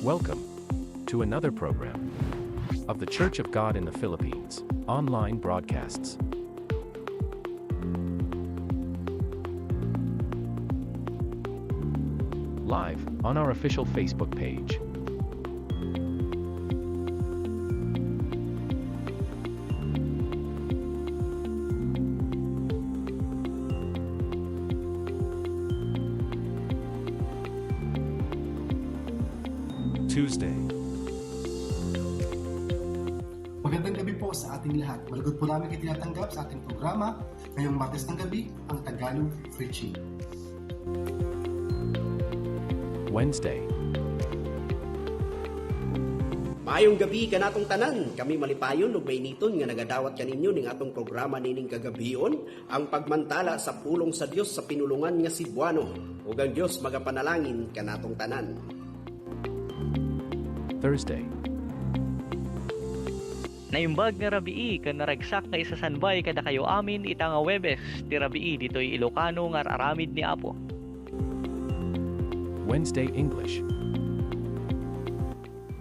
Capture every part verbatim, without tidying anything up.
Welcome to another program of The Church of God in the Philippines online broadcasts. Live on our official Facebook page. Tuesday. Magandang gabi po sa ating lahat. Malugod po namin kayo tinatanggap sa ating programa ngayong Martes ng gabi, ang Tagalog Preaching. Wednesday. Maayong gabi kanatong tanan. Kami malipayon ug mainiton nga nagadawat kaninyo ning atong programa nining kagabion, ang pagmantala sa pulong sa Dios sa pinulongan nga Cebuano. Ug ang Dios magapanalangin kanatong tanan. Thursday. Naimbag nga rabii ken naragsak nga isasanbay kadakayo amin ita nga Huwebes ti rabii ditoy Ilocano nga ar-aramid ni Apo. Wednesday English.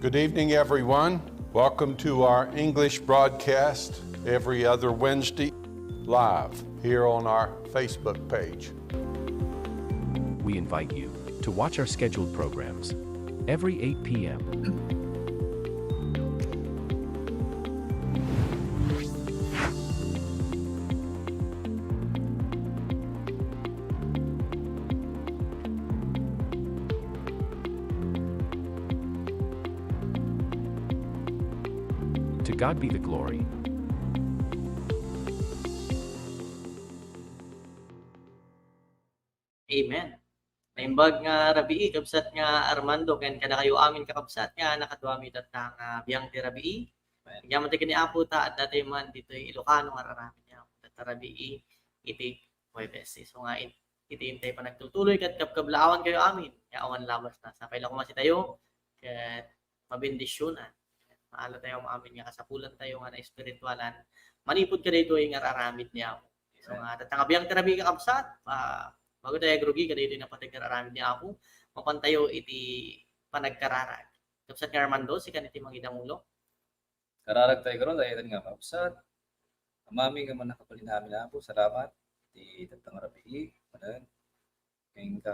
Good evening, everyone. Welcome to our English broadcast every other Wednesday, live here on our Facebook page. We invite you to watch our scheduled programs every eight p.m. To God be the glory. Amen. Naimbag nga rabii, kabsat nga Armando, ken kadakayo amin, kakabsat, nga nakaduami tatta nga biang ti rabii. Amen. Agyamanak ken ni Apo ta adda tayo man ditoy Ilocano nga ar-aramid ni Apo tatta rabii iti Huwebes. Isu nga it-, iti intay panagtultuloy ket kabkablaawan kayo amin nga awan labasna. Sapay la koma sitayo ket mabendisionan. Maala tayo amin nga kasapulan tayo nga naespiritualan manipud kadaytoy nga ar-aramid ni Apo. So, nga, tatta nga biang ti rabii, kakabsat, ah, bago tayo agrugi kadaytoy napateg nga ar-aramid ni Apo, mapan tayo iti panagkararag. Kabsat nga Armando, sika iti mangidamulo. Kararag tayo karon, daytan nga, kakabsat. Amami nga mannakabalin amin, Apo, salamat iti tatta nga rabii, manen. Ken ka,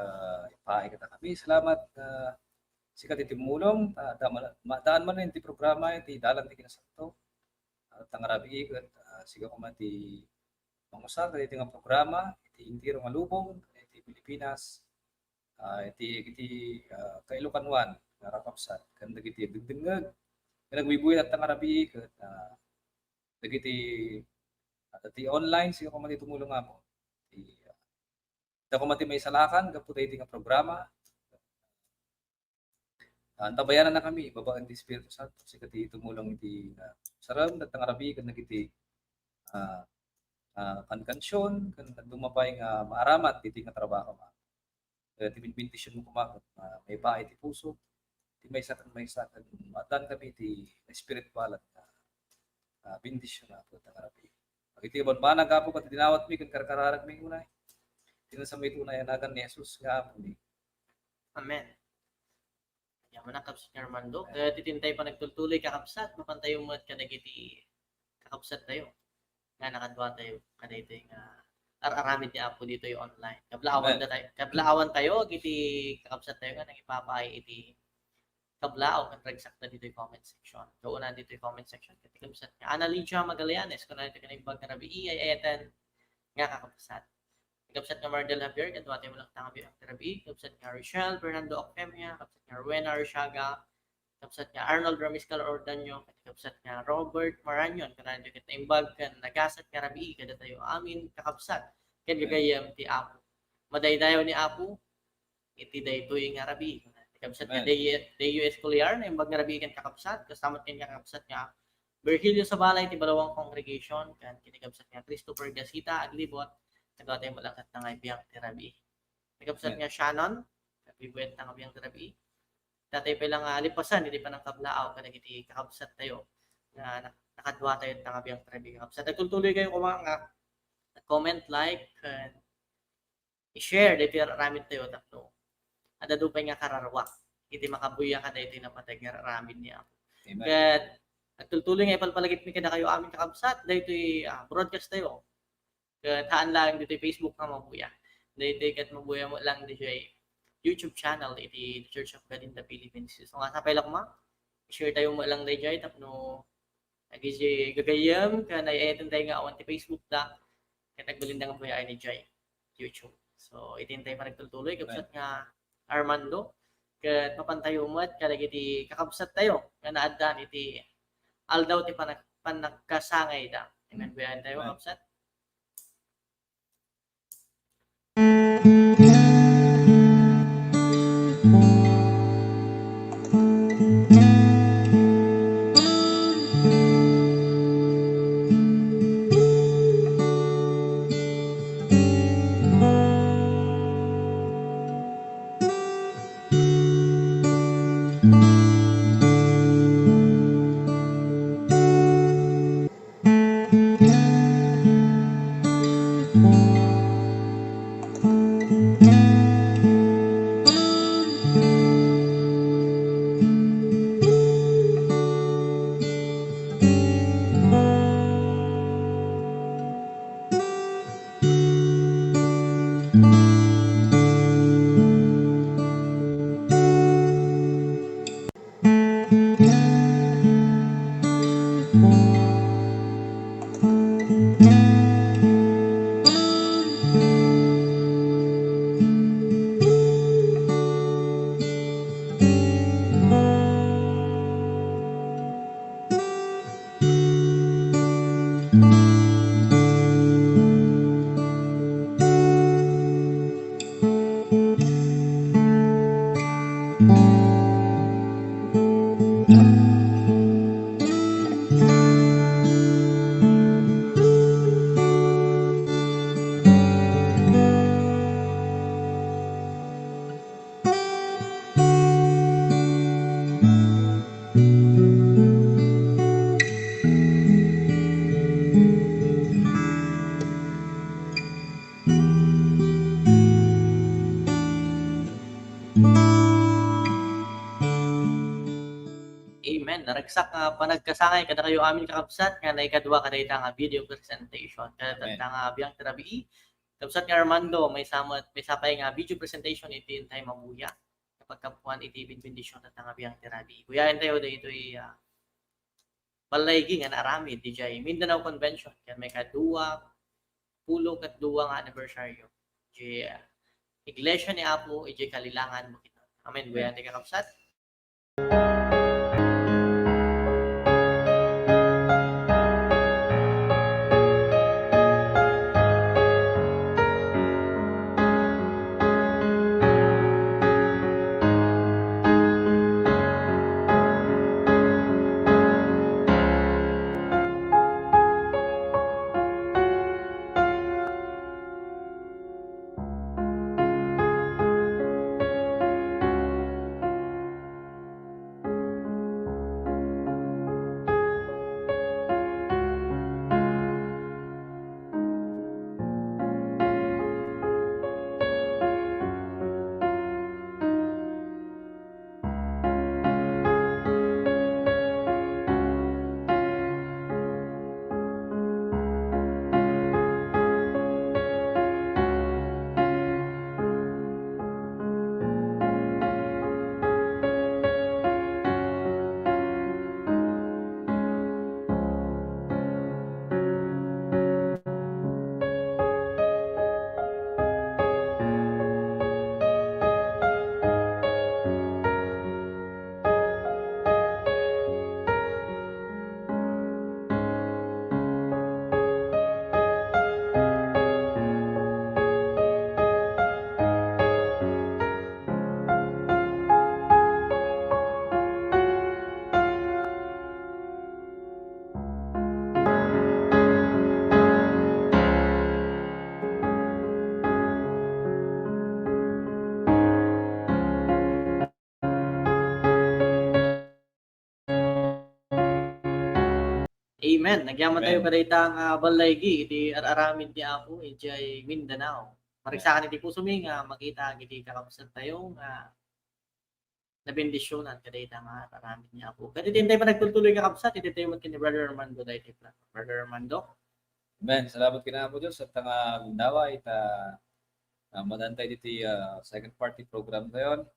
ipaay kadakami. Salamat nga sika ti tumulong, ta, da-, ma-, daan man iti programa iti Dalan ti Kinasanto. Ah, tatta nga rabii ket, ah, sika koma ti mangusar kadaytoy nga programa iti entero nga lubong, iti Pilipinas, ah, iti, iti, ah, kailokanuan nga kakabsat, ken dagiti agdengdengngeg nga nagbuybuy tatta nga rabii ket, ah, dagiti, ah, ti online, sika koma ti tumulong, Apo. Ti, ah, Dako met ti maisalakan gapu daytoy nga programa. Ah, antabayanannakami babaen ti Espiritu Santo, sika ti tumulong iti, ah, sarem, tatta nga rabii, ken dagiti, ah, ah, kankansion, ken dadduma pay nga maaramat ditoy nga trabaho. Kaya ti benbendisionmo koma, ah, maipaay ti puso, ti maysa ken maysa, ken maaddaan kami ti espiritualan nga, ah, bendision, Apo, tatta nga rabii. Iti banbanag, Apo, ket dinawatmi ken karkararagmi unay. Ti nasantoan nga nagan ni Jesus nga Apomi. Amen. Agyamanak, kabsat nga Armando. Amen. Ket iti intay panagtultuloy, kakabsat, mapan tayo met kadagiti kakabsat tayo nga nakadua tayo kadaytoy nga ar-aramid ni Apo ditoy online. Kablaawan Amen. Tayo, kablaawan tayo iti kakabsat tayo nga nangipapaay iti kablaaw ken ragsakda ditoy comment section. Kauna ditoy comment section, ket ti kabsat nga Ana Lydia Magallanes, kuna ditoy nga naimbag nga rabii, ay-ayaten nga kakabsat. Ti kabsat nga Mardel Javier, kadua tayo met latta nga biang ti rabii. Kabsat nga Rochelle Fernando Octemia, kabsat nga Rowena Arsiaga, kabsat nga Arnold Ramiscal Ordaño, ket kabsat nga Robert Marañon, kuna ditoy ket naimbag ken nagasat nga rabii kadatayo amin, kakabsat, ken Amen. Gagayyem ti Apo. Madaydayaw ni Apo iti daytoy nga rabii. Kabsat nga Amen. Day-, Dayo Escoliar, naimbag nga rabii ken kakabsat, kasta met ken kakabsat nga Virgilio Sabala iti Balawang Congregation, ken ken ni kabsat nga Christopher Gasita Aglibot, kadua tayo met latta nga biang ti rabii. Ni kabsat Amen. Nga Shannon, buybuy tatta nga biang ti rabii. Tatay pay la nga alipasan iti panangkablaaw kadagiti kakabsat tayo nga nak-, nakadua tayo tatta nga biang ti rabii, kakabsat. Agtultuloy kayo koma nga comment, like, and i-share daytoy aramid tayo tapno adda pay nga kararua iti makabuya kadaytoy napateg nga aramid ni Apo. Amen. Ket agtultuloy nga ipalpalagipmi kadakayo amin, kakabsat, daytoy, ah, broadcast tayo. Ket haan laeng ditoy Facebook nga mabuya. Daytoy ket mabuya met lang ditoy YouTube channel iti The Church of God in the Philippines. So, nga sapay la koma, share tayo met lang daytoy tapno agidiay gagayyem ken ay-ayaten tayo nga awan ti Facebook da, ket agbalin da nga buyaen idiay YouTube. So, iti intay panagtultuloy, kabsat nga Armando, ket mapan tayo met kadagiti kakabsat tayo nga naaddaan iti aldaw ti panag-, panagkasangay da. Amen. Buyaen tayo, amen, kabsat. Amen. Naragsak nga panagkasangay kadakayo amin, kakabsat, nga naikadua kadayta nga video presentation. Amen. Kadayta nga biang ti rabii, kabsat nga Armando, maysa met, maysa pay nga video presentation iti intay mabuya. Kapag kapuan iti benbendision dayta nga biang ti rabii. Buyaen tayo daytoy, ah, ballaigi nga naaramid idiay Mindanao Convention ken maikadua pulo ket dua nga anibersaryo ti, ah, Iglesia ni Apo idiay Kalilangan, Bukidnon. Amen. Buyaen tayo, kakabsat. Amen. Nagyaman tayo kadayta nga ballaigi iti ar-aramid ni Apo idiay Mindanao. Mariksakan iti pusomi nga makita iti kakabsat tayo nga nabendisionan kadayta nga aramid ni Apo. Ket iti intay panagtultuloy, kakabsat, iti tayo met ken ni Brother Armando daytoy. Brother Armando? Amen. Salamat ken Apo Dios, ket nga gundaway ita, ah, madantayo iti, ah, second part ti program tayo.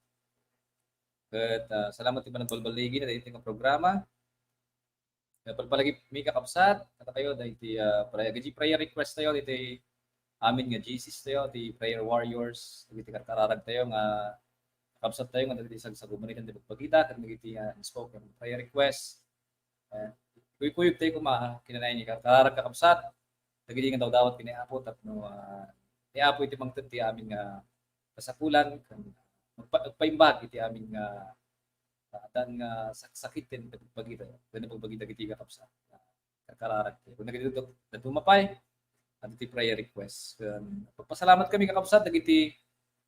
Ket, ah, salamat ti panagbalbaligi na iti nga programa. Nagbalbaligi mi, kakabsat, kadakayo, daytoy, ah, prayer, dagiti prayer request tayo, daytoy amin nga G Cs tayo, ti prayer warriors, dagiti karkararag tayo nga kakabsat tayo nga dagiti sagsagumanen ti pagbagita, ken dagiti, ah, unspoken prayer request. Ah, kuykuyog tayo koma, kinanay ni karkararag, kakabsat, dagiti nga dawdawat ken ni Apo tapno, ah, ni Apo iti mangted ti amin nga kasapulan, ken magpa-, magpaimbag iti amin nga, ah, adan nga saksakit ken pagbagita, ken pagbagita iti kakabsat. Karkararag tayo. Ken dagiti datu-, datu mapay, adda ti prayer request. Ken nagpasalamat kami, kakabsat, dagiti,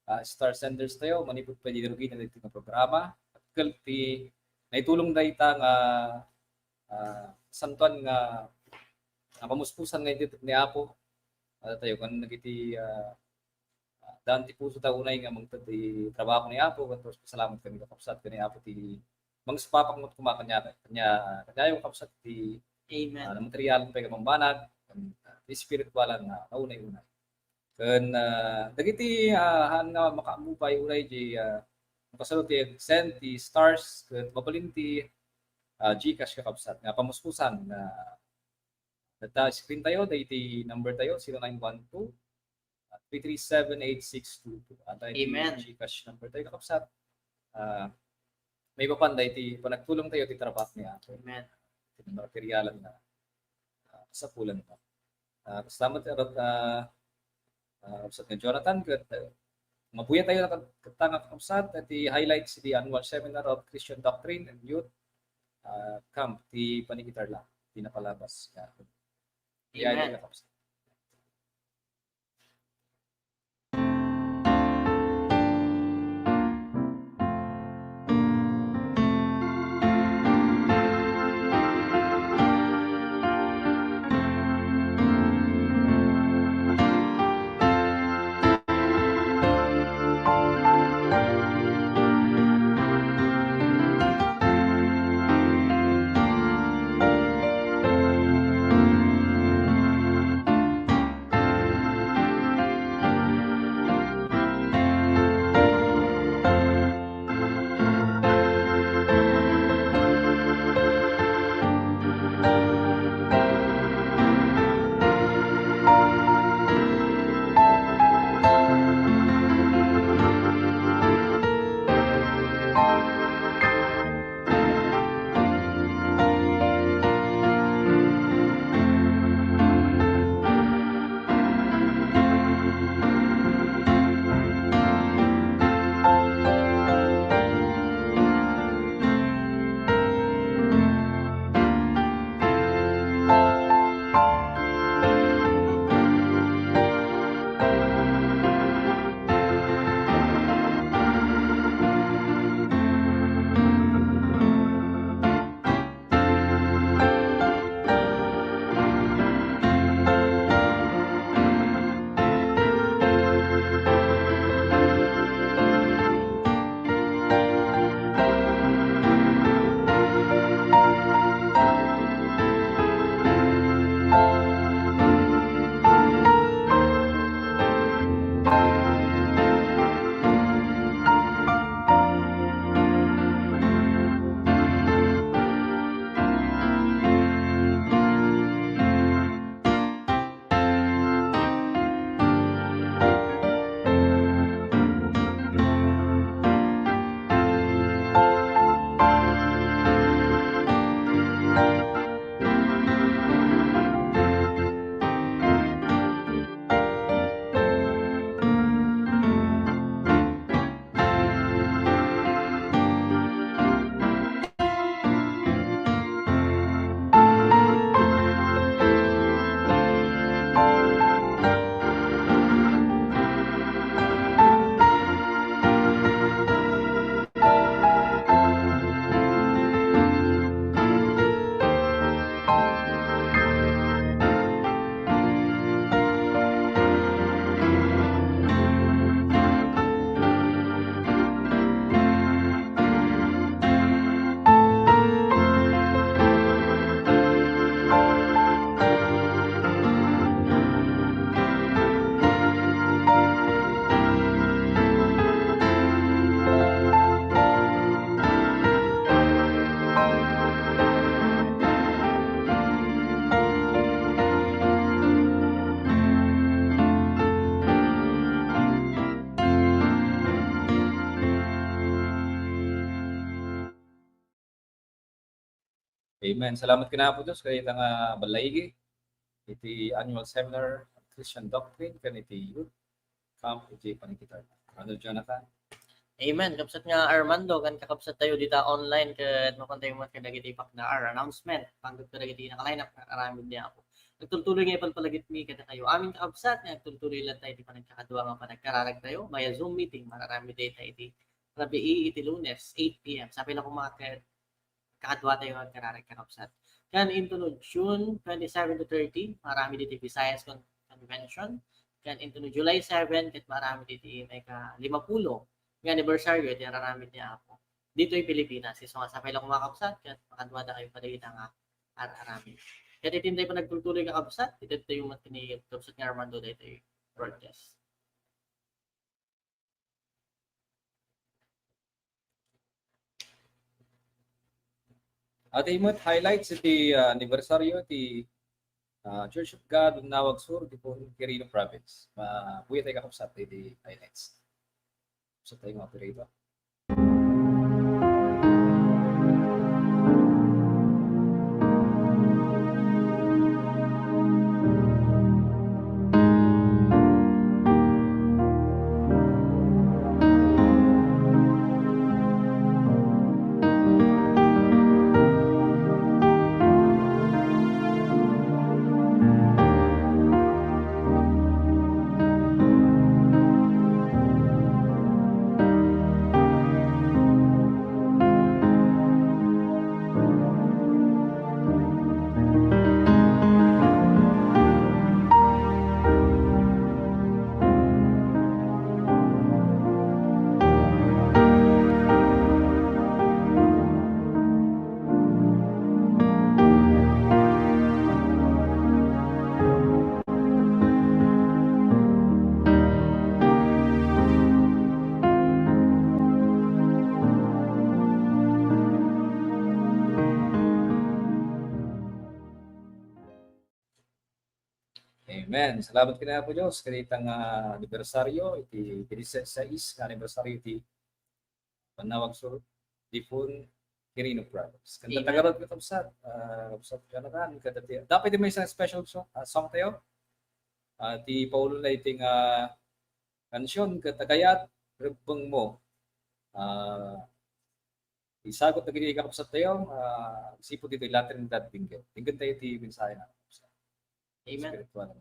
ah, star senders tayo, manipud pay di rugi na dagiti nga programa. Ket ti naitulong dayta nga, ah, santuan nga, nga pamuspusan nga inted ni Apo. Adda tayo, ken dagiti, ah, ah, daan ti puso ta unay nga mangted ti trabaho ni Apo, ket pasalamat kami, kakabsat, ken ni Apo ti mangsupapak met koma kaniak, kaniak, kaniak, kakabsat, ti, Amen. Ah, material pay nga bambanag, ken, ah, ti espiritualan nga naunay-unay. Ken, ah, dagiti, ah, haan nga makaammo pay unay di, ah, makasalo ti send ti stars, ket mabalin ti, ah, GCash, kakabsat, nga pamuspusan nga Data screen tayo, daytoy number tayo, zero nine one two, three three seven, eight six two two. At daytoy Amen. GCash number tayo, kakabsat. Ah, maipapan daytoy panagtulong tayo ti trabaho ni Apo. Amen. Ti materialan na, ah, kasapulan pa. Ah, salamat, ah, ah, Kabsat nga Jonathan, ket, eh, mabuya tayo na ket-, ket nga, kakabsat, ti highlights ti annual seminar of Christian Doctrine and Youth, ah, Camp, ti panigitar la, ti napalabas. Ya. Amen. Ya, ya, kakabsat. Amen. Salamat ken Apo Dios kadayta nga ballaigi iti annual seminar Christian Doctrine ken iti Youth Camp iti panagkitak. Brother Jonathan. Amen. Kabsat nga Armando, ken kakabsat tayo dita online ket mapantayo met kadagiti pakdaar, announcement, panggep kadagiti nakaline up nga aramid ni Apo. Nagtultuloy nga ipalpalagipmi kadakayo amin kakabsat nga nagtultuloy latta iti panagkakadua nga panagkararag tayo via Zoom meeting. Mararamid dayta iti rabii iti Lunes, eight P M. Sapay la koma ket kakadua tayo nga agkararag kakabsat. Ken intono June twenty-seven to thirty, mararamid iti Visayas Con-, Convention. Ken intono July seven, ket mararamid iti maika limapulo nga anibersaryo iti araramid ni Apo ditoy Pilipinas. Isu nga sapay la koma kakabsat, ket makaduada kayo kadagita nga ar-aramid. Ket iti intay panagtultuloy kakabsat, iti tayo met ni kabsat nga Armando daytoy broadcast. Iti met highlights iti, ah, anibersaryo ti, ah, Church of God, Bannawag Sur, iti Quirino Province. Mabuya tayo kakabsat iti highlights. Sa tayo nga operator. Amen. Salamat ken Apo Dios, kadayta nga anibersaryo, iti, iti sais nga anibersaryo iti Bannawag Sur, Dipon, Quirino Province. Ken Amen. Tagarot nga kabsat, ah, kabsat Jonathan, kadati, dapat may isang special song, ah, song tayo. Ah, ti Paulo na iti nga kansion, ket agayat, rebbeng mo. Ah, isagut dagiti kakabsat tayo, ah, sipud iti La Trinidad Dinggen. Dinggen tayo ti mensahe na. Amen. Spiritual.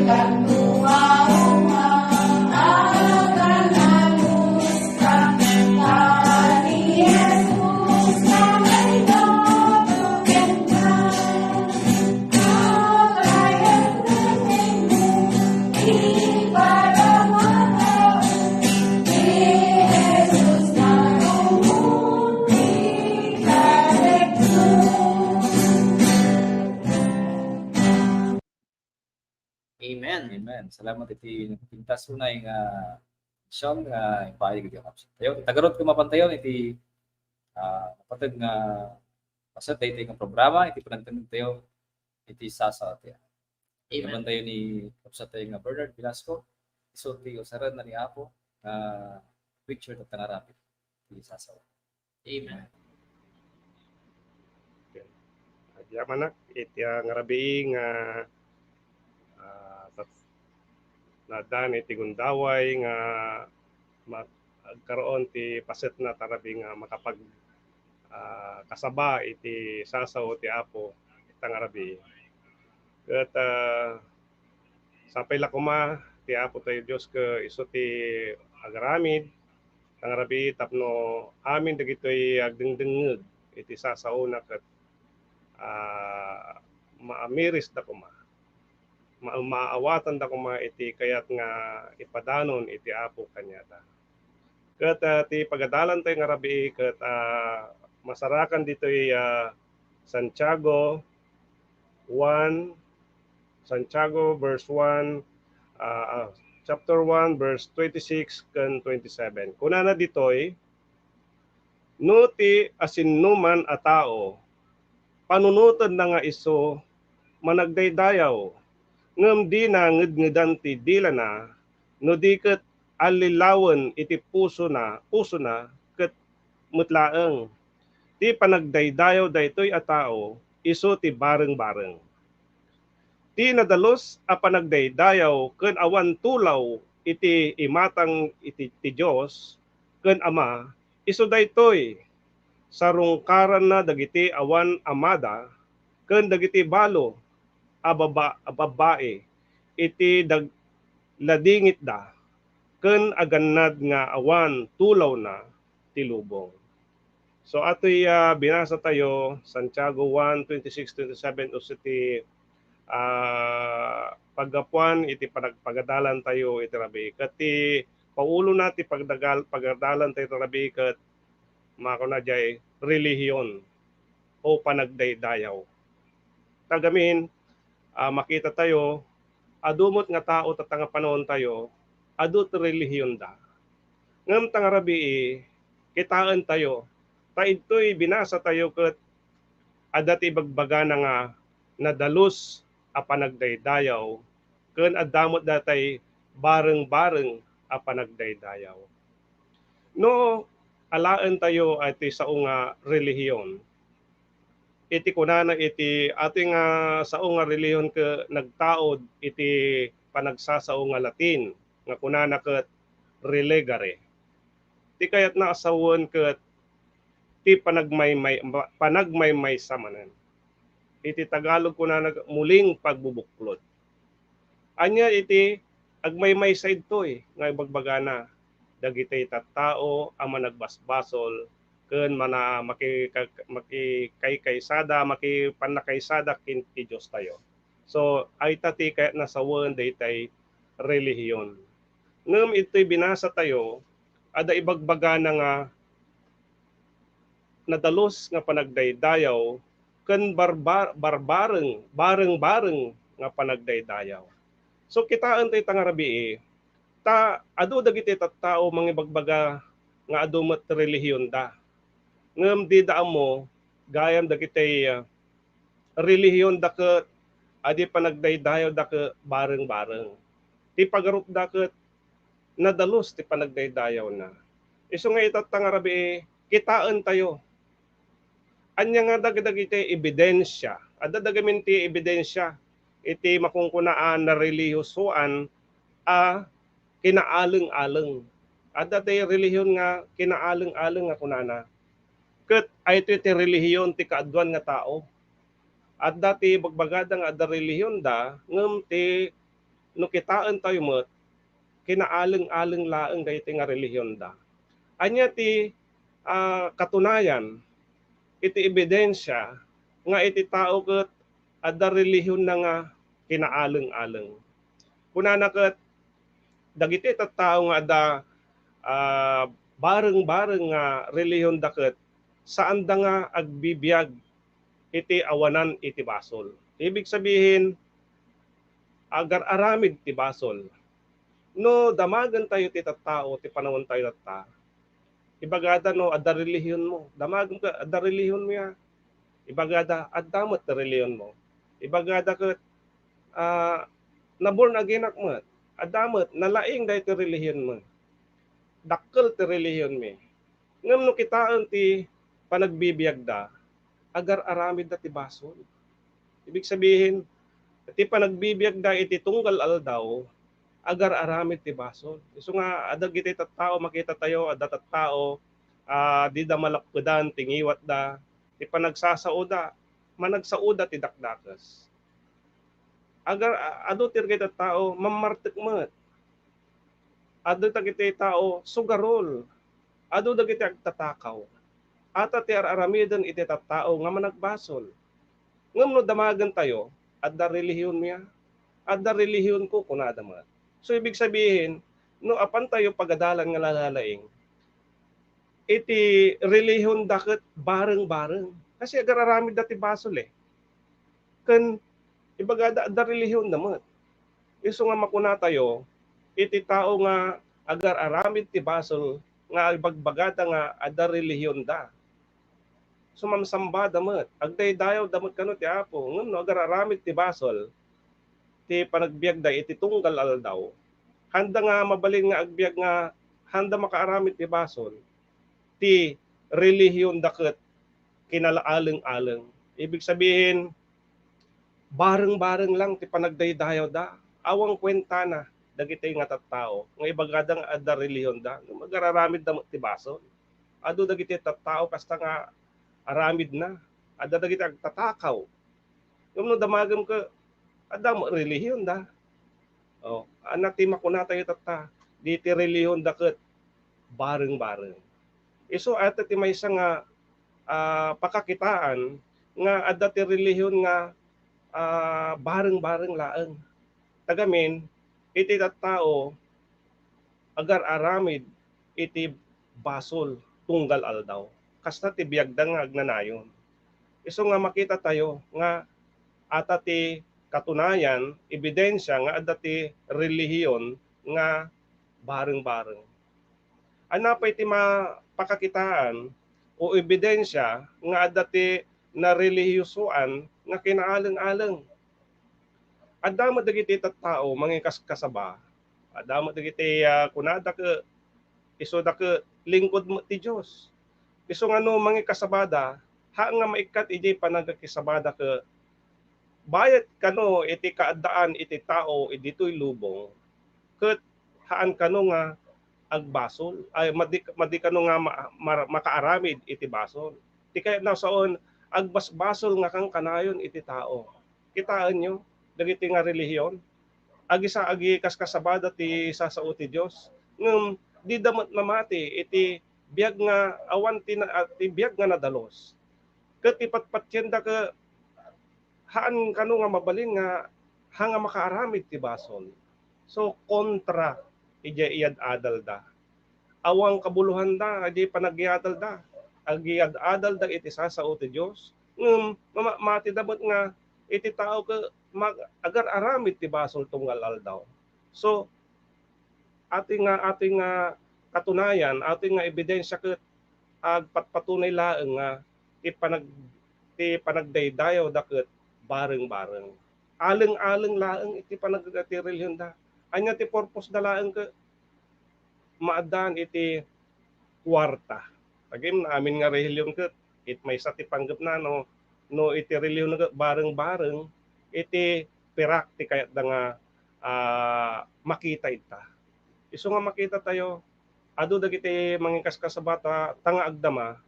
Amen. Amen. Salamat iti pintas unay nga siyam nga ipaay iti kapsat. Tayo, tagarot kumapantayon iti ah, mapateg nga paset daytoy nga programa iti panagtengngeg tayo iti sasa ti. Amen. Yaman tayo ni kapsat tayo nga Bernard Velasco. Isu ti usaren na ni Apo nga picture tatta nga rapid iti sasa. Amen. Agyamanak iti, ah, nga rabii nga, ah, tat-, nadan iti gundaway nga ma-, agkaroon ti pasetna ta rabii nga makapag, ah, kasaba iti sasao ti Apo ita nga rabii. Ket, ah, sapay la koma ti Apo tayo Dios ket isu ti agaramid ta nga rabii tapno amin dagitoy agdengdengngeg iti sasaona ket, ah, maamirisda koma, ma-, maawatanda koma iti kayat nga ipadanon iti Apo kaniada. Ket, ah, ti pagadalan tayo nga rabii ket, ah, masarakan ditoy, ah, Santiago one, Santiago verse one, ah, ah, chapter one, verse twenty-six ken twenty-seven. Kunana ditoy, "No ti asinnoman a tao, panunotenna nga isu managdaydayaw, ngem dina ngedngedan ti dilana, no di ket allilawen iti pusona, pusona ket met laeng. Ti panagdaydayaw daytoy a tao, isu ti barengbareng. Ti nadalus a panagdaydayaw ken awan tulaw iti imatang iti, ti Dios ken Ama, isu daytoy: sarungkaranna dagiti awan amada ken dagiti balo a baba-, a babbai iti dag-, ladingitda ken agannad nga awan tulawna ti lubong." So, atoy, ah, binasa tayo, Santiago one, twenty-six, twenty-seven, usto ti, ah, paggapuan iti panagpagadalan tayo iti rabii. Ket ti paulona ti pagdagal-, pagadalan tayo iti rabii ket makuna jay relihiyon o panagdaydayaw. Ta gamin, ah, makita tayo, adu met nga tao tatta nga panaon tayo, adu ti relihionda. Ngem ta nga rabii, kitaen tayo, ta idtoy binasa tayo ket adda ti ibagbagana nga nadalus a panagdaydayaw ken adda met datay barengbareng a panagdaydayaw. No alaen tayo iti sao nga relihiyon, iti kunana iti ati nga sao nga relihiyon ket nagtaud iti panagsasao nga Latin nga kunana ket religare. Ti kayatna a sawen ket ti panagmaymay-, panagmaymaysa manen. Iti Tagalog kunana muling pagbubuklod. Ania iti agmaymaysa idtoy nga ibagbagana? Dagiti tattao a managbasbasol ken mana-, makika-, makikaykaysada, makipannakaysada ken ti Diostayo. So, ayta ti kayatna sawen daytay relihiyon. Ngem itoy binasa tayo, adda ibagbagana nga nadalus nga panagdaydayaw ken barbar-, barbareng, barengbareng nga panagdaydayaw. So, kitaen tayo ta nga rabii, ta adu dagiti tattao mangibagbaga nga adu met relihionda. Ngem dida ammo gayam dagiti, ah, relihionda ket adi panagdaydayawda ket barengbareng. Ti pagarupda ket nadalus ti panagdaydayawna. Isu nga itatta nga rabii, kitaen tayo. Ania nga dagdagiti ebidensia? Adda dagamin ti ebidensia iti makunkunaan a relihiyosoan a kinaaleng-aleng. Adda ti relihiyon nga kinaaleng-aleng nga kunana, ket aytoy ti relihiyon ti kaaduan nga tao. Adda ti bagbagada nga adda relihionda, ngem ti no kitaentayo met, kinaaleng-aleng laeng daytoy nga relihionda. Ania ti, ah, katunayan, iti ebidensia nga iti tao ket adda relihionna nga kinaaleng-aleng? Kunana ket, dagiti tattao nga adda, ah, bareng-bareng nga relihionda ket saanda nga agbibiag iti awanan iti basol. Ibig sabihin, agar-aramid ti basol. No damagentayo ti tattao, ti panawentayo tatta, ibagada no adda relihionmo. Damagem ket adda relihionmo ya. Ibagada, adda met ti relihionmo. Ibagada ket, ah, na-born againak met. Adda met, nalaing daytoy relihionmo. Dakkel ti relihionmi. Ngem no kitaen ti panagbibiagda, agar-aramidda ti basol. Ibig sabihin, ti panagbibiagda iti tunggal aldaw, agar-aramid ti basol. Isu nga, adda dagiti tattao, makitatayo, adda tattao, ah, dida malappedan ti ngiwatda, ti panagsasaoda, managsaoda ti dakdakes. Agar, a-, adu ti dagiti tattao, mammartek met. Adu dagiti tao, sugarol. Adu dagiti agtatakaw. Ata ti ar-aramiden iti tattao nga managbasol. Ngem no damagentayo, adda relihionmi ya. Adda relihionko, kunada met. So, ibig sabihin, no apantayo pagadalan nga nalalaing, iti relihionda ket bareng-bareng. Kasi agar-aramidda ti basol, eh. Ken ibagada, adda relihionda met. Isu nga makunatayo, iti tao nga agar-aramid ti basol nga ibagbagada nga adda relihionda. Sumamsambada met, agdaydayawda met kano ti Apo, ngem no agar-aramid ti basol, ti panagbiagda iti tunggal aldaw, haanda nga mabalin nga agbiag nga haanda makaaramid ti basol, ti relihionda ket kinaaleng-aleng. Ibig sabihin, bareng-bareng lang ti panagdaydayawda. Awan kuentana dagiti nga tattao nga ibagada nga adda relihionda. Ngem agar-aramidda met ti basol. Adu dagiti tattao kasta nga aramidna. Adda dagiti agtatakaw. Ngem no damagem ket adda met relihionda. Oh, ania ti makunatayo tatta, diti relihionda ket bareng-bareng. Isu ata ti maysa nga, ah, pakakitaan nga adda ti relihion nga, ah, bareng-bareng laeng. Tagamin, iti tattao, agar-aramid iti basol tunggal aldaw. Kasta ti biagda nga agnanayon. Isu nga makitatayo nga ata ti katunayan, ebidensia nga adda ti relihion nga bareng-bareng. Ania pay ti mapakakitaan o ebidensia nga adda ti narelihiyosoan nga kinaaleng-aleng? Adda met dagiti tattao mangikaskasaba. Adda met dagiti, ah, kunada ket isuda ket lingkod met ti Dios. Isu nga no mangikasabada, haan nga maikkat idiay panagkakisabada ket bayat kano iti kaaddaan iti tao iditoy lubong, ket haan kano nga agbasol, ay, madi, madi kano nga ma-, mar-, makaaramid iti basol. Ti kayatna saon, agbasbasol nga kankanayon iti tao. Kitaenyo, dagiti nga relihion, agisa-, agikaskasabada ti sasao ti Dios, ngem dida met mamati iti biag nga awan ti na-, ti biag nga nadalus. Ket ipatpatienda ket haan kano nga mabalin nga haan nga makaaramid ti basol. So, kontra idiay iyad-adalda. Awan kabulohanda idiay panagyadalda. Agyad-adalda iti sasao ti Dios. Ngem mamati da met nga iti tao ket mag-, agar-aramid ti basol tunggal aldaw. So, atoy nga, atoy nga katunayan, atoy nga ebidensia ket agpatpatunay laeng nga ti panag-, ti panagdaydayawda ket bareng-bareng. Aleng-aleng laeng iti panag-, ti relihionda. Ania ti purpose da laeng ket maaddaan iti kuarta. Agamin nga relihion ket it maysa ti panggepna no, no iti relihion ket bareng-bareng iti pirak ti kayatda nga, ah, makita ita. Isu nga makitatayo, adu dagiti mangikaskasabata ta nga agdama,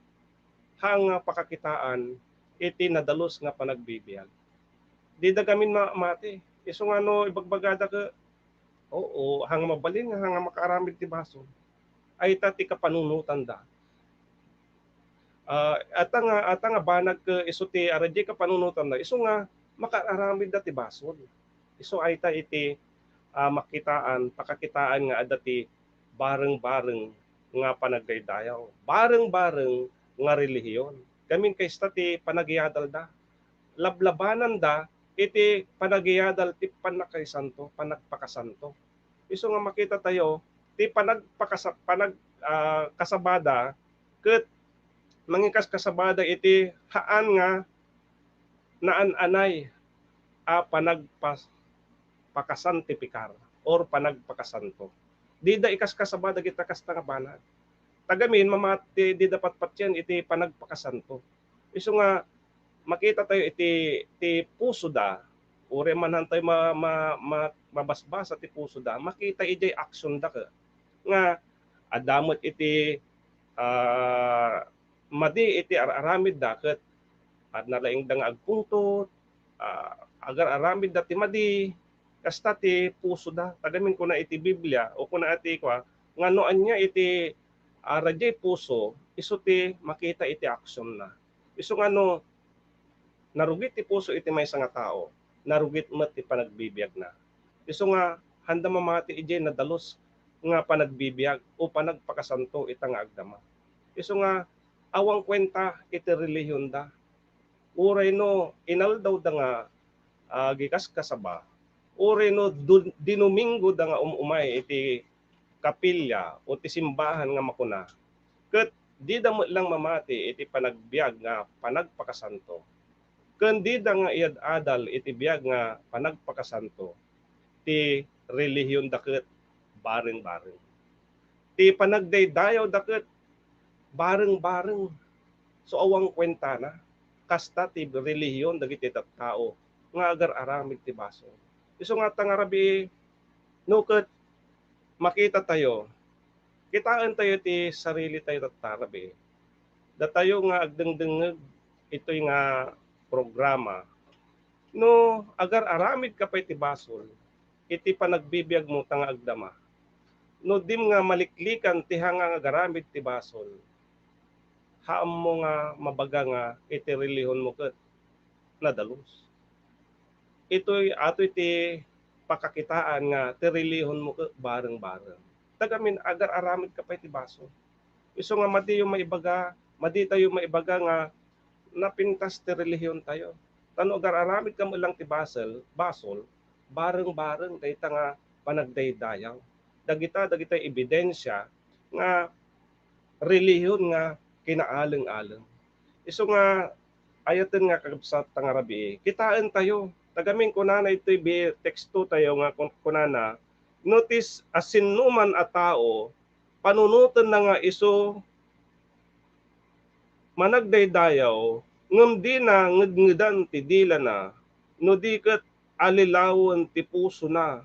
haan nga pakakitaan iti nadalus nga panagbibiag. Dida gamin ma-, mati. Isu nga no ibagbagada ket Oo, hanga mabalin nga hanga makaaramid ti basol. Ay ta ti kapanunotanda. Ah, ata nga, ata nga banag ket isu ti ara diay kapanunotanda, isu nga makaaramid da ti basol. Isu ay ta iti, ah, makitaan, pakakitaan nga adda ti bareng-bareng nga panagdaydayaw, bareng-bareng nga relihiyon. Gamin kasta ti panagiyadalda. Lablabananda iti panagiyadal ti pannakaisanto, panagpakasanto. Isu nga makita tayo, ti panagpakasa-, panag-, ah, kasabada, ket mangikaskasabada iti haan nga naan-anay a panagpas-, pakasantifikar or panagpakasanto. Dida ikaskasaba dagita kasta nga banag. Tagamin, mamati, dida patpatien iti panagpakasanto. Isu nga, makita tayo iti, ti pusoda, uray man han tayo ma-, ma-, ma-, mabasbasa ti pusoda, makita idiay aksionda ke-, nga adda met iti, ah, madi iti ar-aramidda ket adda nalaingda nga agpungtot, ah, agar-aramidda ti madi, kasta ti pusoda. Tagamin kuna iti Biblia, o kuna iti kua, nga no ania iti, ah, radiay puso, isu ti makita iti aksionna. Isu nga no narugit ti puso iti maysa nga tao, narugit met ti panagbibiagna. Isu nga handa mamati idiay nadalus nga panagbibiag o panagpakasanto ita nga agdama. Isu nga awan kuenta iti relihionda. Uray no inaldawda nga, ah, agikaskasaba, uray no du-, dinominggoda nga um-umay iti kapilya o ti simbahan nga makuna, ket dida met lang mamati iti panagbiag nga panagpakasanto, ken dida nga iyad-adal iti biag nga panagpakasanto ti relihionda ket bareng-bareng. Ti panagdaydayawda ket bareng-bareng. So, awan kuentana. Kasta ti relihion dagiti tattao nga agar-aramid ti basol. Isu nga ta nga rabii, no ket makita tayo, kitaen tayo ti sarili tayo tatta rabii. Datayo nga agdengdengngeg itoy nga programa, no agar-aramidka pay ti basol iti panagbibiagmo ta nga agdama, no dim nga maliklikan ti hanga nga agaramid ti basol, haammo nga mabaga nga iti relihionmo ket nadalus. Itoy, atoy ti pakakitaan nga ti relihionmo ket bareng-bareng. Tagamin, agar-aramidka pay ti basol. Isu nga madiyo maibaga, madi tayo maibaga nga napintas ti relihiontayo. Ta no agar-aramidka met lang ti basol, basol, bareng-bareng dayta nga panagdaydayaw. Dagita, dagita ebidensia nga relihion nga kinaaleng-aleng. Isu nga ayaten nga kakabsat ta nga rabii, kitaen tayo. Tagamin kunana itoy bi-, teksto tayo nga kun-, kunana, no ti s-, a sinnoman a tao, panunotenna nga isu managdaydayaw, ngem dina ngedngedan ti dilana, no di ket allilawen ti pusona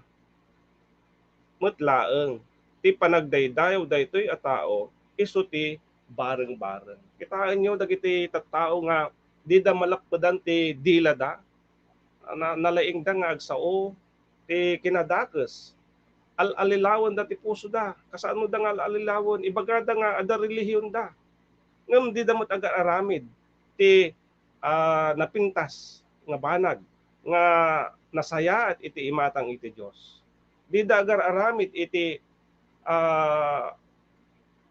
met laeng. Ti panagdaydayaw daytoy a tao, isu ti bareng-bareng. Kitaenyo dagiti tattao nga dida malappedan ti dilada, na-, nalaingda nga agsao ti kinadakes. Al-alilawenda ti pusoda. Kasanoda nga al-alilawen? Ibagada nga adda relihionda. Ngem dida met agar-aramid ti, ah, napintas nga banag nga nasayaat iti imatang iti Dios. Dida agar-aramid iti, ah,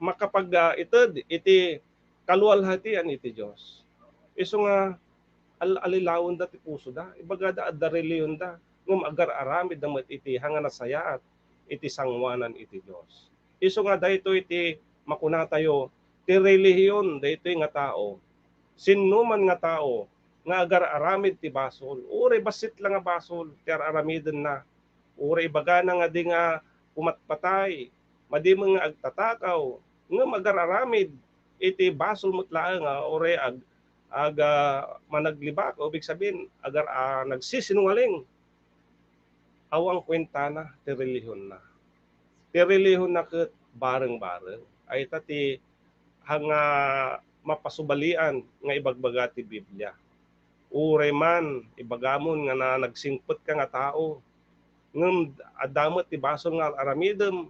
makapag, ah, ited iti kalualhatian iti Dios. Isu nga al-alilawenda ti pusoda, ibagada adda relihionda, ngem agar-aramidda met iti hanga nasayaat iti sangoanan iti Dios. Isu nga daytoy ti makunatayo, ti relihion daytoy nga tao. Sinnoman nga tao nga agar-aramid ti basol, uray bassit la nga basol ti ar-aramidenna, uray ibagana nga di nga pumatpatay, madi met nga agtatakaw, ngem agar-aramid iti basol met laeng nga uray ag-, ag-, ah, managlibak, o ibig sabihin, agar-, ah, nagsisinungaling. Awan kuentana ti relihionna. Ti relihionna ket bareng-bareng. Ay ta ti hanga mapasubalian nga ibagbaga ti Biblia. Uray man ibagamon nga na-, nagsingpetka nga tao, Ngem adda met ti basol nga aramidem,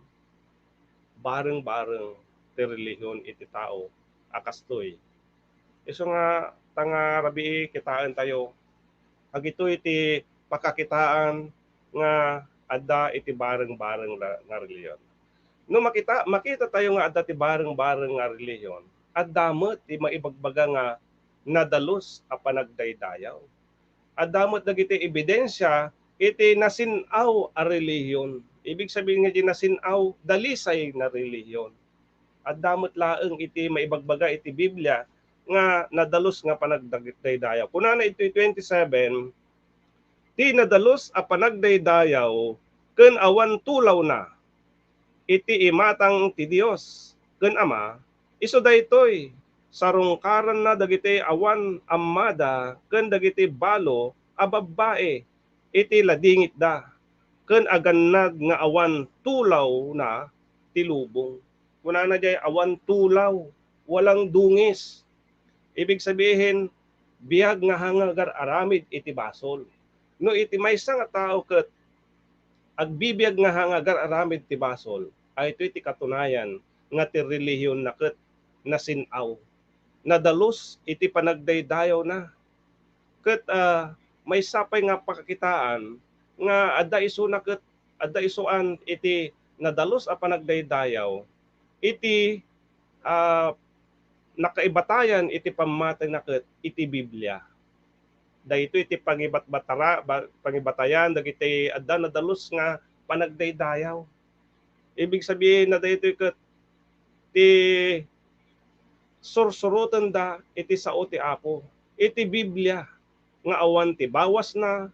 bareng-bareng ti relihiyon iti tao a kastoy. Isu nga ta nga rabii, kitaentayo, dagitoy ti pakakitaan nga adda iti bareng-bareng la-, nga relihiyon. No makita-, makitatayo nga adda ti bareng-bareng nga relihiyon, adda met ti maibagbaga nga nadalus a panagdaydayaw. Adda met dagiti ebidensia iti nasin-aw a relihiyon. Ibig sabihin nga di nasin-aw, dalisay nga relihiyon. Adda met laeng iti maibagbaga iti Biblia nga nadalus nga panagdaydayaw. Kunana iti twenty-seven, "Ti nadalus a panagdaydayaw ken awan tulawna iti imatang ti Dios ken Ama, isu daytoy, sarungkaranna dagiti awan ammada ken dagiti balo a babbai iti ladingitda, ken agannad nga awan tulawna ti lubong." Kunana diay, awan tulaw, walang dungis. Ibig sabihin, biag nga hangagar-aramid iti basol. No iti maysa nga tao ket agbibiag nga hangagar-aramid ti basol, ay itoy ti katunayan nga ti relihiyon na ket nasin-aw. Nadalus iti panagdaydayawna. Ket, ah, maysa pay nga pakakitaan nga adda isuna ket adda isuan iti nadalus a panagdaydayaw iti, ah, nakaibatayan iti pammatina ket iti Biblia. Daytoy ti pangibatbatara-, ba-, pangibatayan dagiti adda nadalus nga panagdaydayaw. Ibig sabihin na daytoy ket ti sursurotenda iti sao ti Apo, iti Biblia, nga awan ti bawasna,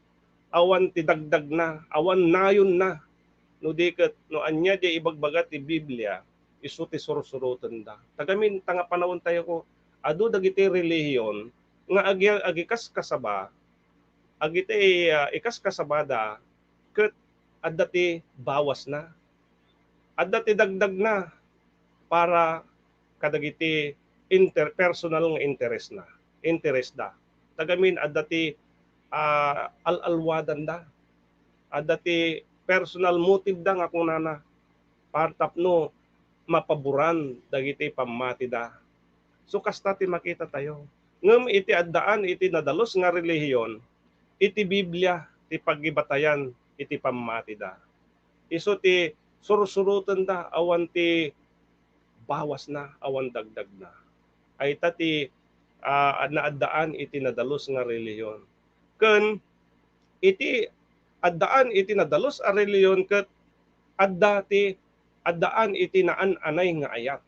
awan ti dagdagna, awan nayonna. No di ket, no ania diay ibagbaga ti Biblia, isu ti sursurotenda. Tagamin, ta nga panawen tayo ko, adu dagiti relihiyon nga agi-, agikaskasaba, agiti, ah, ikaskasabada, ket adda ti bawasna. Adda ti dagdagna para kadagiti inter-, personal nga interestna, interestda. Tagamin, adda ti, ah, al-alwadanda. Adda ti personal motive da nga kunana, para tapno mapaboran dagiti pammatida. So, kasta ti makita tayo. Ngem iti addaan iti nadalus nga relihiyon, iti Biblia ti pagibatayan iti pammatida. Isu ti sursurotenda awan ti bawasna, awan dagdagna. Ay ta ti, ah, naaddaan iti nadalus nga relihiyon. Ken iti addaan iti nadalus a relihiyon ket adda ti addaan iti naan-anay nga ayat.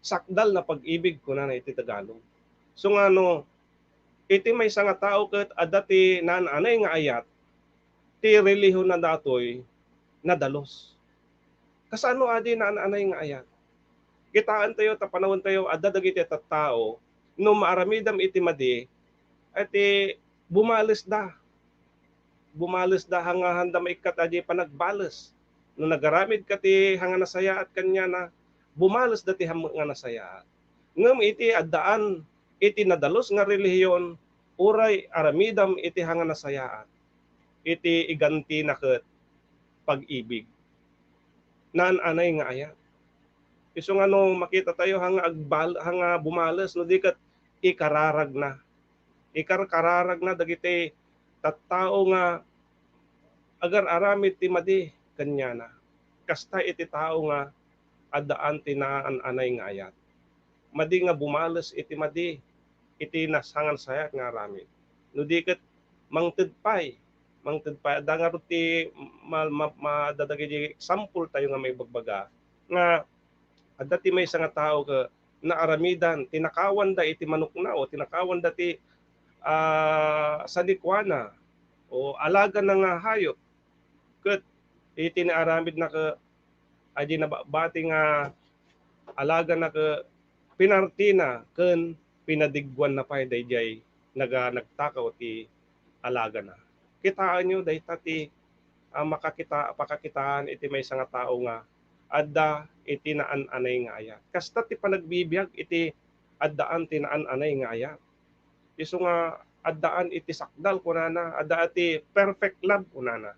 Sakdal na pag-ibig, kunana iti Tagalog. So nga no, iti maysa nga tao ket adda ti naan-anay nga ayat, ti relihiyon na datoy nadalus. Kasano adi naan-anay nga ayat? Kitaentayo ta panawentayo, adda dagiti tattao, no maaramidam iti madi, iti bumalesda. Bumalesda, hangahanda maikkat adi panagbales. No nagaramidka ti hanga nasayaat kaniana, bumalesda ti hammek nga nasayaat. Ngem iti addaan iti nadalus nga relihiyon, uray aramidam iti hanga nasayaat, iti igantina ket pag-ibig. Naan-anay nga ayat. Isu nga no makita tayo, hanga agbal-, hanga bumales, no di ket ikararagna. Ikarkararagna dagiti tattao nga agar-aramid ti madi kaniana. Kasta iti tao nga addaan ti naan-anay nga ayat. Madi nga bumales iti madi, iti nasangan sayaat nga aramid. No di ket mangted pay, mangted pay. Adda ngarud ti ma-, ma-, ma-, adda dagiti example tayo nga maibagbaga nga adda ti maysa nga tao ket naaramidan, tinakawanda iti manokna o tinakawanda ti, ah, sanikuana o alagana nga hayop. Ket iti naaramidna ket adi nababati nga alagana ket pinartina ken pinadigguanna pay daydiay naga-, nagtakaw ti alagana. Kitaenyo, dayta ti, ah, makakita-, pakakitaan iti maysa nga tao nga adda iti naan-anay nga ayat. Kasta ti panagbibiag iti addaan ti naan-anay nga ayat. Isu nga addaan iti sakdal, kunana, adda ti perfect love, kunana.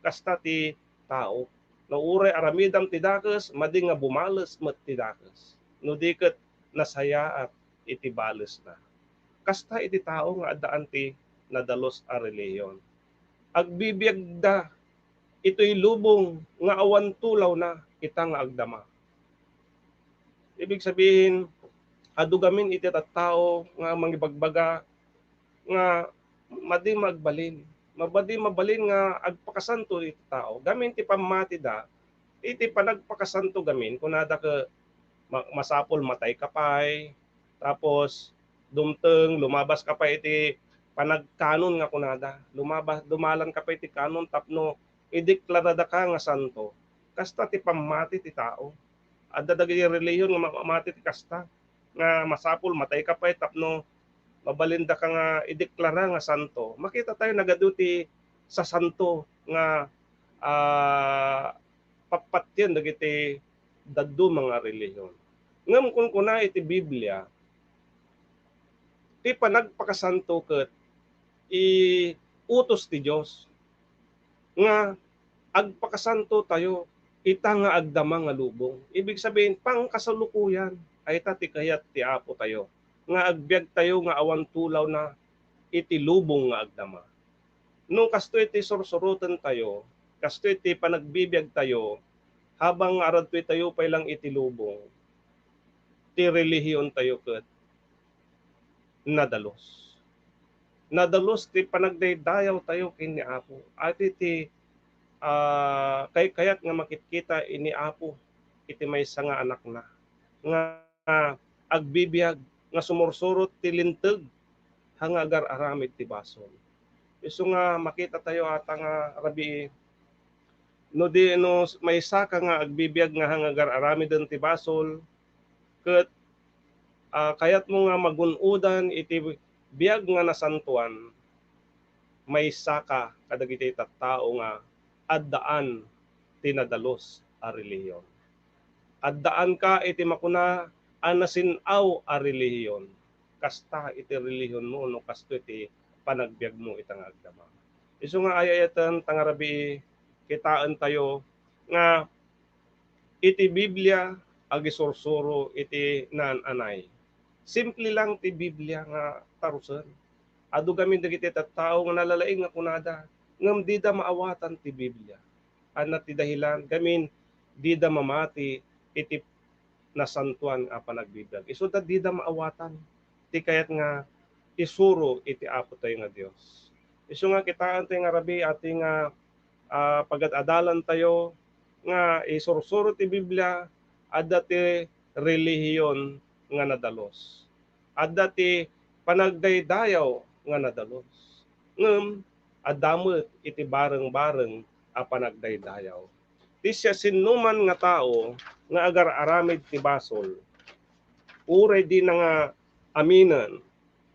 kasta ti tao. No uray aramidam ti dakes, madi nga bumales met ti dakes. No di ket nasayaat iti balesna. Kasta iti tao nga addaan ti nadalus a relihiyon. Agbibiagda itoy lubong nga awan tulawna ita nga agdama. Ibig sabihin, adu gamin iti tattao nga mangibagbaga nga madi magbalin. Madi mabalin nga agpakasanto iti tao. Gamin ti pammatida, iti panagpakasanto gamin, kunada ke ma-, masapul matay ka pay, tapos dumteng, lumabas ka pay iti panagkanon nga kunada. Lumabas, dumalan ka pay iti kanon tapno ideklarada ka nga santo. Kasta ti pammati ti tao. Adda dagiti relihiyon nga ma-, mamati ti kasta, nga masapul matay ka pay tapno mabalinda ka nga ideklara nga santo. Makita tayo nagadu ti sasanto nga, ah, pappatien dagiti dadduma nga relihiyon. Ngem kunkuna iti Biblia, ti panagpakasanto ket i utos ti Dios nga agpakasanto tayo ita nga agdama nga lubong. Ibig sabihin, pangkasalukuyan, ay ta ti kayat ti Apo tayo, nga agbiag tayo nga awan tulawna iti lubong nga agdama. No kastoy ti sursuroten tayo, kastoy ti panagbibiag tayo, habang aradtoy tayo pay lang iti lubong, ti relihiyon tayo ket nadalus. Nadalus ti panagdaydayaw tayo ken ni Apo. Iti ti, ah, kaykayat nga makitkita ni Apo iti maysa nga anakna nga agbibiag nga sumursurot ti linteg ha nga agar-aramid ti basol. Isu nga makita tayo ata nga rabii, no di, no s-, maysaka nga agbibiag nga ha nga agar-aramiden ti basol, ket, ah, kayatmo nga magun-odan iti biag nga nasantoan, maysaka kadagiti tattao nga addaan ti nadalus a relihiyon. Addaanka iti makuna a nasin-aw a relihiyon. Kasta iti relihiyonmo no kastoy ti panagbiagmo ita nga agdama. Isu nga ay-ayaten ta nga rabii, kitaen tayo nga iti Biblia agisursuro iti naan-anay. Simple lang ti Biblia nga tarusen. Adu gamin dagiti tattao nga nalalaing nga kunada, ngem dida maawatan ti Biblia. Ania ti dahilan? Gamin dida mamati iti nasantoan a panagbibiag. Isuda dida maawatan ti kayat nga isuro iti Apo tayo nga Dios. Isu nga kitaen tayo nga rabii, ati nga, ah, pagad-adalan tayo nga isursuro ti Biblia, adda ti relihiyon nga nadalus. Adda ti panagdaydayaw nga nadalus. Ngem adda met iti bareng-bareng a panagdaydayaw. Ti siasinoman nga tao nga agar-aramid ti basol, uray dina nga aminen,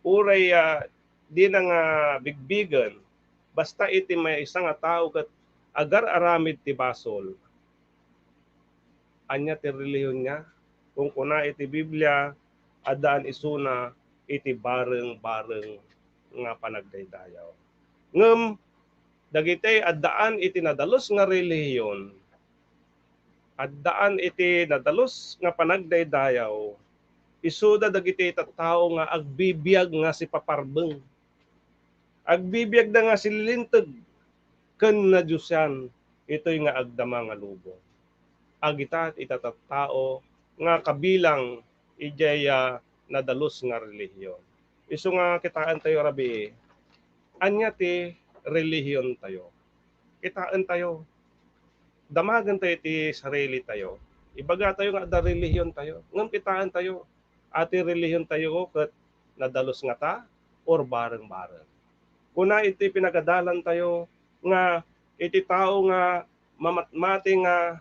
uray, ah, dina nga bigbigen, basta iti maysa nga tao ket agar-aramid ti basol, ania ti relihiyon niya? Kunkuna iti Biblia, addaan isuna iti bareng-bareng nga panagdaydayaw. Ngem dagiti addaan iti nadalus nga relihiyon, addaan iti nadalus nga panagdaydayaw, isuda dagiti tattao nga agbibiag nga sipaparbeng. Agbibiagda nga sililinteg ken nadiosan itoy nga agdama nga lubong. Agita ita tattao nga kabilang idiay, ah, nadalus nga relihiyon. Isu nga kitaen tayo rabii, ania ti relihiyon tayo? Kitaen tayo, damagen tayo ti sarili tayo. Ibaga tayo nga adda relihiyon tayo. Ngem kitaen tayo, ati relihiyon tayo ket nadalus ngata or bareng-bareng. Kuna iti pinagadalan tayo nga iti tao nga mamatmati nga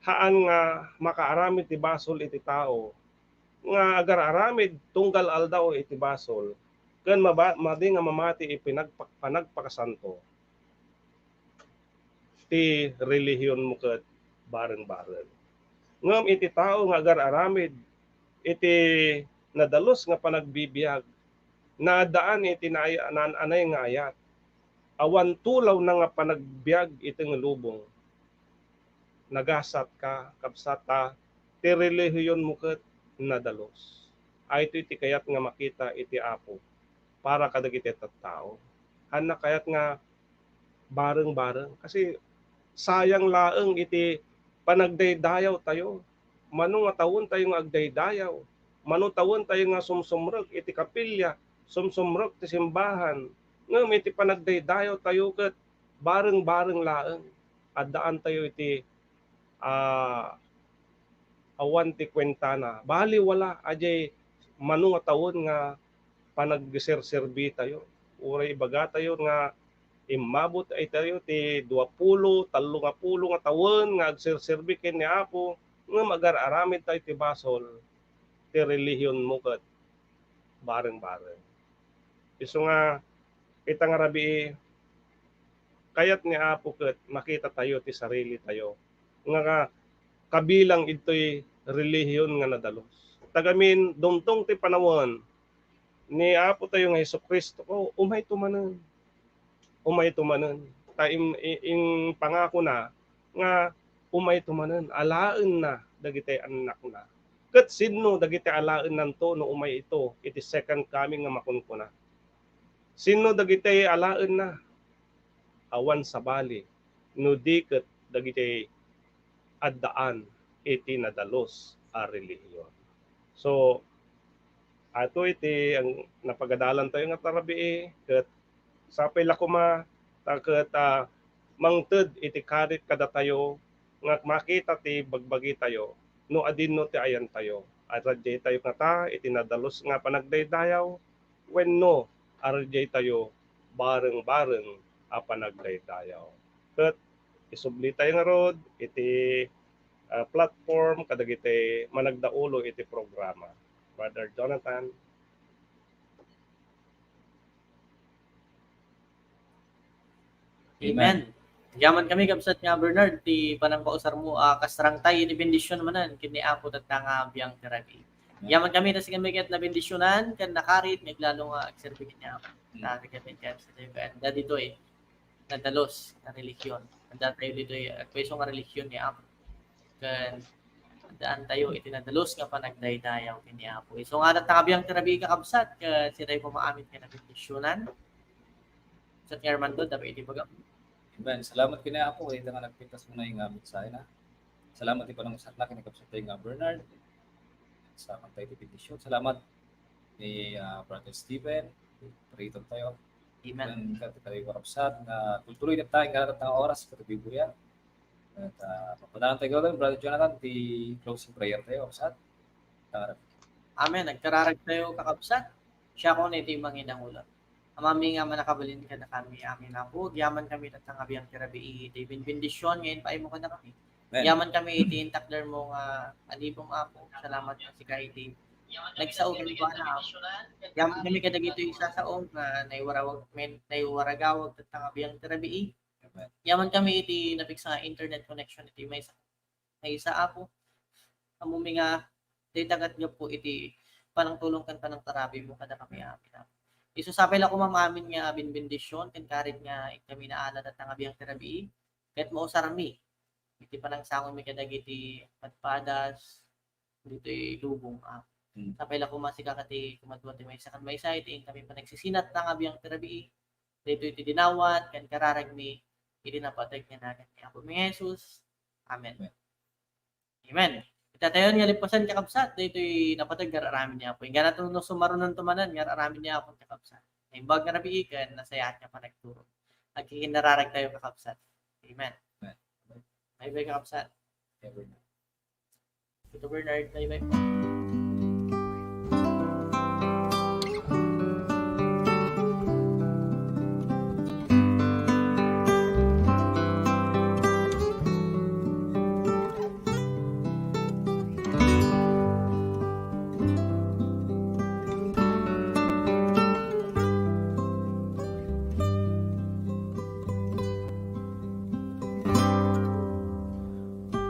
haan nga makaaramid ti basol iti tao nga agar-aramid tunggal aldaw iti basol ken maba-, madi nga mamati iti pinagpak-, panagpakasanto ti relihionmo ket bareng-bareng. Ngem iti tao nga agar-aramid iti nadalus nga panagbibiag, naaddaan iti naay-, naan-anay nga ayat. awan tulawna nga panagbiag iti nga lubong. Nagasatka, kabsat, ta ti relihionmo ket nadalus. Ay, itoy ti kayat nga makita iti Apo para kadagiti tattao. Hanna kayat nga bareng-bareng. Kasi sayang laeng iti panagdaydayaw tayo. Mano nga tawen tayo nga agdaydayaw. Mano tawen tayo nga sumsumrek iti kapilya, sumsumrek ti simbahan. Ngem iti panagdaydayaw tayo ket bareng-bareng laeng. Addaan tayo iti, ah, awan ti kuentana. Bali, wala. Ajay mano nga tawen nga panagserserbi tayo. Uray ibaga tayo nga immabot ay tayo ti dua pulo, tallo nga pulo nga tawen nga agserserbi ken ni Apo, ngem agar-aramid tayo ti basol, ti relihion mo ket bareng-bareng. Isu nga, ita nga rabii, kayat ni Apo ket makita tayo ti sarili tayo nga, nga kabilang itoy relihion nga nadalus. Tagamin, dumtong ti panawen ni Apo tayo nga Jesu-Cristo, o, umayto manen. Umayto manen. Ta im-, i-, impangakona nga umayto manen, alaenna dagiti annakna. Ket sinno dagiti alaennanto no umay ito iti second coming nga makunkuna? Sinno dagiti alaenna? Awan sabali no di ket dagiti addaan iti nadalus a relihion. So, ato iti ang napagadalan tayo nga tarabii, ket sapay la koma ta ket, ah, mangted iti karit kadatayo nga makita ti bagbagi tayo no adinno ti ayan tayo. Aradiay tayo ngata iti nadalus nga panagdaydayaw wenno aradiay tayo bareng-bareng a panagdaydayaw. Ket isubli tayo ngarud iti, ah, platform kadagiti managdaulo iti programa. Brother Jonathan. Amen. Amen. Yaman kami, kabsat nga Bernard, ti panangpausar mo, ah, kasarangtay, ini bendision manen, ken ni Apo tatta nga biang ti rabii. Amen. Yaman kami, ta sika kami ket nabendisionan, ken nakarit, nga aglalo nga agserbi ken ni Apo. Hmm. Ta kami ket, kabsat, ken ditoy, nadalus nga relihion. Anda tayo ditoy, agpayso nga relihion ni Apo. Ken addaan tayo iti nadalus nga panagdaydayaw ken ni Apo. Isu nga tatta nga biang ti rabii, kakabsat, ket sika tayo pumaamin ken nabendisionan. Kabsat nga Armando, dapay iti bagam. Amen. Salamat ken ni Apo, ita nga nagpintas mo na nga mensahe na. Salamat ti panangusarna ken ni kabsat tayo nga Bernard. Salamat tayo ti bendision. Salamat ni, ah, Brother Steven, Brito tayo. Amen. Ken ket tayo nga kabsat, nga tultuloy na tayo, nga nga oras, ket bibuya. Ket, ah, papadalan tayo, Brother Jonathan, ti closing prayer tayo, kabsat. Tara. Amen. Agkararag tayo, kakabsat. Siakon iti manginangulo. Amami nga mannakabalin kadakami amin, Apo. Yaman kami tatta nga biang ti rabii iti bendision nga impaaymo kadakami. Amen. Yaman kami iti intakder mo nga alibom, Apo. Salamat nga sika iti nagsao kenkuana, Apo. Yaman kami kadagitoy sasao nga naiwarawag, men-, naiwaragawag tatta nga biang ti rabii. Amen. Yaman kami iti napigsa nga internet connection iti maysa, maysa, Apo. Ammomi nga dayta ket gapu iti panangtulong ken panangtarabi mo kadakami amin, Apo. Isu sapay la koma amin nga benbendision ken karit nga inkami naala tatta nga biang ti rabii, ket mausarmi iti panangsangomi kadagiti padpadas ditoy lubong, Apo. Hmm. Sapay la koma sika ket ti kumadua ti maysa ken maysa iti inkami panagsisinat tatta nga biang ti rabii, ditoy ti dinawat ken kararagmi iti napateg nga nagan ni Apomi nga Jesus. Amen. Amen. Amen. Ita tayon nga lipasen, kakabsat, daytoy napateg nga ar-aramid ni Apo. Inggana to no sumarunan to manen nga ar-aramid ni Apo, kakabsat. Naimbag nga rabii ken nasayaat nga panagturo. Agkikinnararag tayo, kakabsat. Amen. Amen. Bye-bye, kakabsat. Bye-bye. Tito Bernard, bye-bye po.